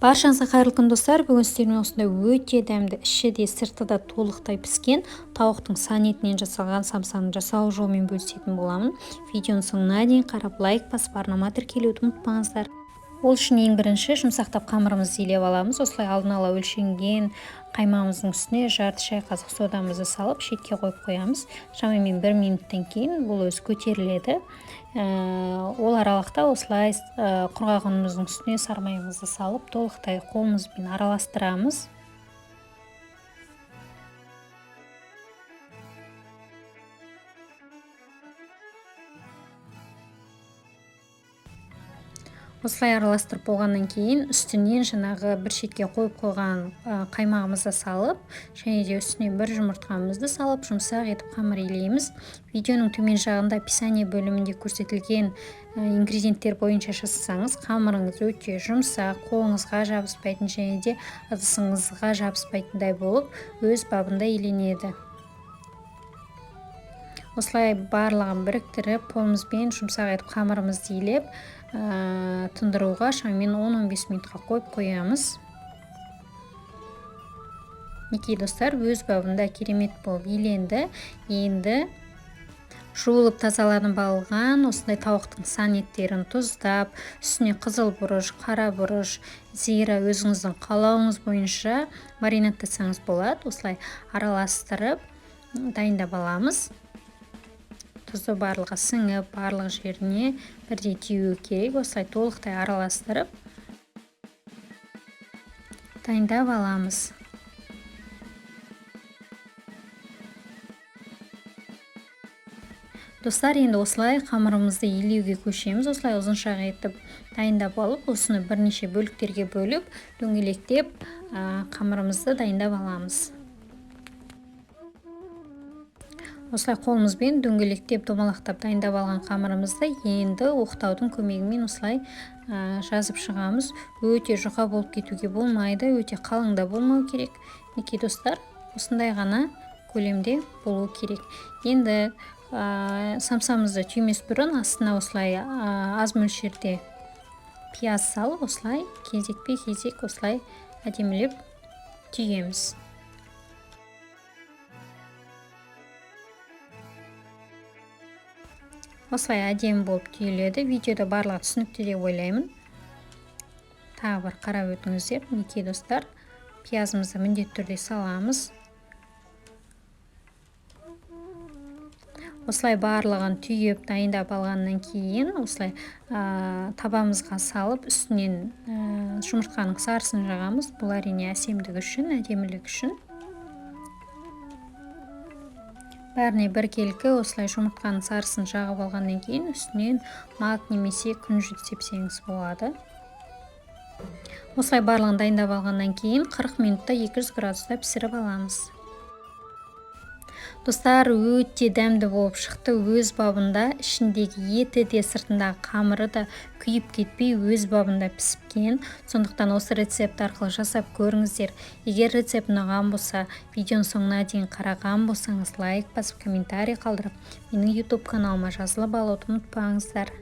Баршаңызға қайырлы күн, достар! Бүгін сіздермен осындай өте дәмді, іші де, сырты да толықтай піскен тауықтың сан етінен жасалған самсаны жасау жолымен бөлісетін боламын. Видеоның соңына дейін қарап, лайк басып, арнама тіркелуді ұмытпаңыздар. Ол үшін ең бірінші жұмсақтап қамырымызды илеп аламыз. Осылай алдын ала өлшенген қаймағымыздың үстіне жарты шай қасық содамызды салып, шетке қойып қоямыз. Шамамен 1 минуттан кейін бұл өзі көтеріледі. Ол аралықта осылай құрғақ ұнымыздың үстіне сары майымызды салып, толықтай қолымызбен араластырамыз. Осылай араластырып болғаннан кейін үстінен жаңағы бір шетке қойып қойған қаймағымызды салып және де үстіне бір жұмыртқамызды салып, жұмсақ етіп қамыр илейміз. Видеоның төмен жағында, описание бөлімінде көрсетілген ингредиенттер бойынша жасасаңыз, қамырыңыз өте жұмсақ, қолыңызға жабыспайтын және де ыдысыңызға жабыспайтындай болып, өз бабында иленеді. Осылай барлығын біріктіріп, қолымызбен жұмсақ етіп қамырымызды илеп, тындыруға шамамен 10-15 минутқа қойып қоямыз. Мінекей, достар, өз бабында керемет болып иленді. Енді жуылып, тазаланып алған осындай тауықтың сан еттерін тұздап, үстіне қызыл бұрыш, қара бұрыш, зира, өзіңіздің қалауыңыз бойынша маринадтасаңыз болады. Осылай араластырып, дайындап аламыз. Тұзы барлығы сіңіп, барлық жеріне бірдей тиюі керек. Осылай толықтай араластырып, дайындап аламыз. Достар, енді осылай қамырымызды илеуге көшеміз. Осылай ұзыншақ етіп дайындап алып, осыны бірнеше бөліктерге бөліп, дөңгелектеп қамырымызды дайындап аламыз. Осылай қолымызбен дөңгелектеп, домалақтап дайындап алған қамырымызды енді оқтаудың көмегімен осылай жазып шығамыз. Өте жұқа болып кетуге болмайды, өте қалың да болмау керек. Мінекей, достар, осындай ғана көлемде болу керек. Енді самсамызды түймес бұрын астына осылай аз мөлшерде пияз салып, осылай кезекпе кезек осылай әдемілеп түйеміз. Осылай әдемі болып түйіледі. Видеода барлығы түсінікті деп ойлаймын. Тағы бір қарап өтіңіздер. Мінекей, достар, пиязымызды міндетті түрде саламыз. Осылай барлығын түйіп, дайындап алғаннан кейін осылай табамызға салып, үстінен жұмыртқаның сарысын жағамыз. Бұл, әрине, әсемдік үшін, әдемілік үшін. Бәріне біркелкі осылай жұмыртқаның сарысын жағып алғаннан кейін үстінен мак немесе күнжіт сепсеңіз болады. Осылай барлығын дайындап алғаннан кейін 40 минутта 200 градуста пісіріп аламыз. Достар, өте дәмді болып шықты. Өз бабында ішіндегі еті де, сыртындағы қамыры да күйіп кетпей, өз бабында пісіпкен. Сондықтан осы рецепт арқылы жасап көріңіздер. Егер рецепт ұнаған болса, видеоның соңына дейін қараған болсаңыз, лайк басып, комментарий қалдырып, менің YouTube каналыма жазылып алуды ұмытпаңыздар.